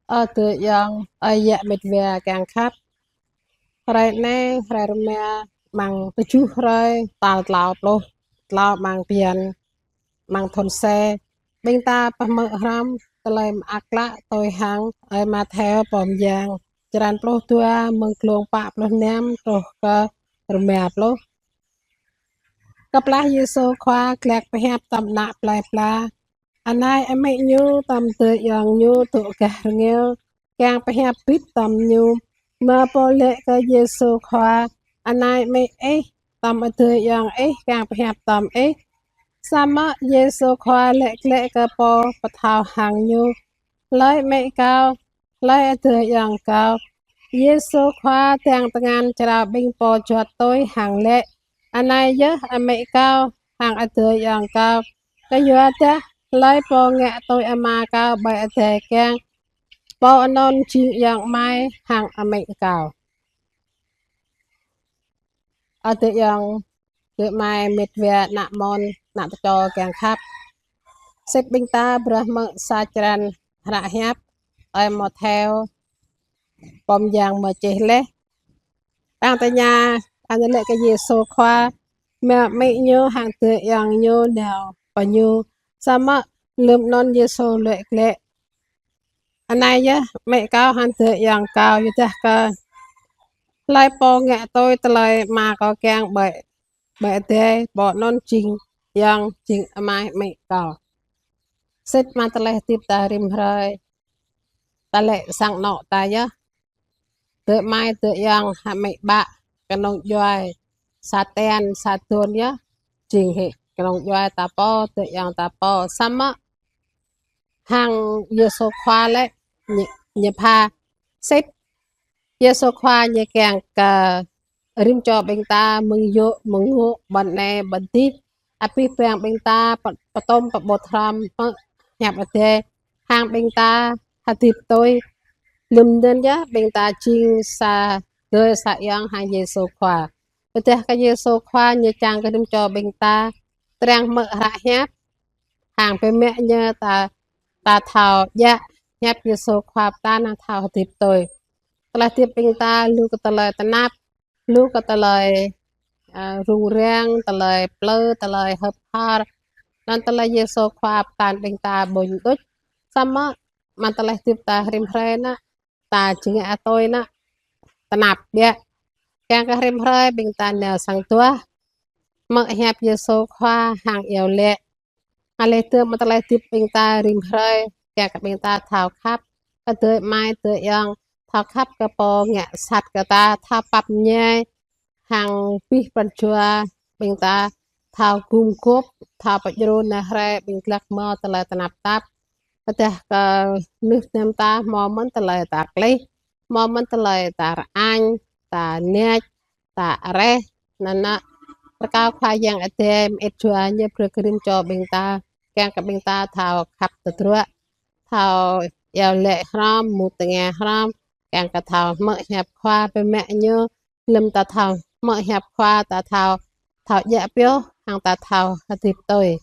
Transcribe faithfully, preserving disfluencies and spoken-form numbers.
Ơ adơi ayŏng, ơi yă mĕt wa kiăng khăp. Hrơi anai, hrơi rơma, amăng tơjuh hrơi, tal klâo pluh klâo amăng bơyan, amăng thun C. Ƀing ta pơhmư̆ hrŏm tơlơi mơak klă tui hăng ơi Mattheo pô mơyang, črăn pluh dua, mơ̆ng glông pă pluh năm truh kơ rơma pluh. Kơplah Yêsu Khua glăk pơhiăp tơm ană plơi pla, anai amĭ ñu tơm adơi ayŏng ñu dŏ gah rơngiao, kiăng pơhiăp bĭt tơm ñu. Mơ̆ pô laĭ kơ Yêsu Khua: Anai amĭ ih, tơm adơi ayŏng ih kiăng pơhiăp tơm ih. Samơ̆ Yêsu Khua laĭ glaĭ kơ pô pơthâo hăng ñu: Hlơi amĭ kâo, hlơi adơi ayŏng kâo? Yêsu Khua dăng tơngan črâo ƀing pô juăt tui hăng laĭ: Anai yơh amĭ kâo hăng adơi ayŏng kâo. Kơyua dah hlơi pô ngă tui Ama kâo ƀơi adai kiăng, pô anŭn jing ayŏng amai hăng amĭ kâo. Adơi ayŏng, adơi amai, mĕt wa, ană mơ̆n, ană tơčô kiăng khăp. Sĭt ƀing ta pơhrăm mơ̆ sa črăn hră hiăp ơi Mattheo pô mơyang mơčeh laih. Păng tơña, anŭn laĭ kơ Yêsu Khua, mơ̆ amĭ ñu hăng adơi ayŏng ñu nao pơ ñu. Samơ̆ lơ̆m anŭn Yêsu laĭ glaĭ: Anai yơh amĭ kâo hăng adơi ayŏng kâo, yua dah kơ hlơi pô ngă tui tơlơi Ama kâo kiăng ƀơi, ƀơi adai, pô anŭn jing ayŏng, jing amai amĭ kâo. Sĭt mơ̆ng tơlơi hơdip ta rĭm hrơi, ta laĭ sang anŏ ta yơh, adơi amai, adơi ayŏng, amĭ ƀă, kơnơ̆ng djuai, sa ten, sa thun yơh, jing hĭ kơnơ̆ng djuai ta pô, adơi ayŏng ta pô. Samơ̆ hăng Yêsu Khua laĭ, ñu, ñu pha. Sĭt Yêsu Khua ñu kiăng kơ rĭm čô ƀing ta mơ̆ng yŭ, mơ̆ng ngŏ, ƀơi anai, ƀơi adih, abih bang ƀing ta pơ-, pơtŏm pơƀut hrŏm mơ̆ hiăp adai, hăng ƀing ta hơdip tui. Lơ̆m anŭn yơh ƀing ta jing sa adơi sa ayŏng hăng Yêsu Khua. Ƀôdah kơ Yêsu Khua ñu čang kơ rĭm čô ƀing ta, tơrang hmư̆ hră hiăp, hăng pơmĕ ñu ta, ta thâo djă hiăp Yêsu Khua pơtă, năng thâo hơdip tui. Tơlơi hơdip ƀing ta lu kơ tơlơi tơnap, lu kơ tơlơi, a, rŭng răng, tơlơi plư, tơlơi hơ̆p hơr, anŭn tơlơi Yêsu Khua pơtă ƀing ta ƀuñ đôč. Samơ̆ mơ̆ng tơlơi hơdip ta rĭm hrơi anai, ta jing ngă tui anai, tơnap biă. Kiăng kơ rĭm hrơi ƀing ta nao sang duah, hmư̆ hiăp Yêsu Khua hăng iâu laĭ. Alih tơ̆ mơ̆ng tơlơi hơdip ƀing ta rĭm hrơi, kiăng kơ ƀing ta thâo khăp kơ adơi amai, adơi ayŏng, thâo khăp kơ pô ngă sat kơ ta, thâo pap mơñai, hăng abih pran jua ƀing ta thâo gum gôp, thâo pơdjru nao hrơi ƀing glăk hmâo tơlơi tơnap tap. Ƀôdah kơ mơnuih ƀing ta hmâo mơ̆n tơlơi ta klih, hmâo mơ̆n tơlơi ta rơañ, ta nač, ta areh, anŭn, rơkâo Khua Yang Adai mơit jua ñu brơi kơ rĭm čô ƀing ta, kiăng kơ ƀing ta thâo khăp tơdruă, thâo iâu laĭ hrŏm, mŭt tơngia hrŏm, kiăng kơ thâo hmư̆ hiăp Khua pơmĕ ñu. Lơ̆m ta thâo hmư̆ hiăp Khua, ta thâo, thâo djă pioh, hăng ta thâo hơdip tui.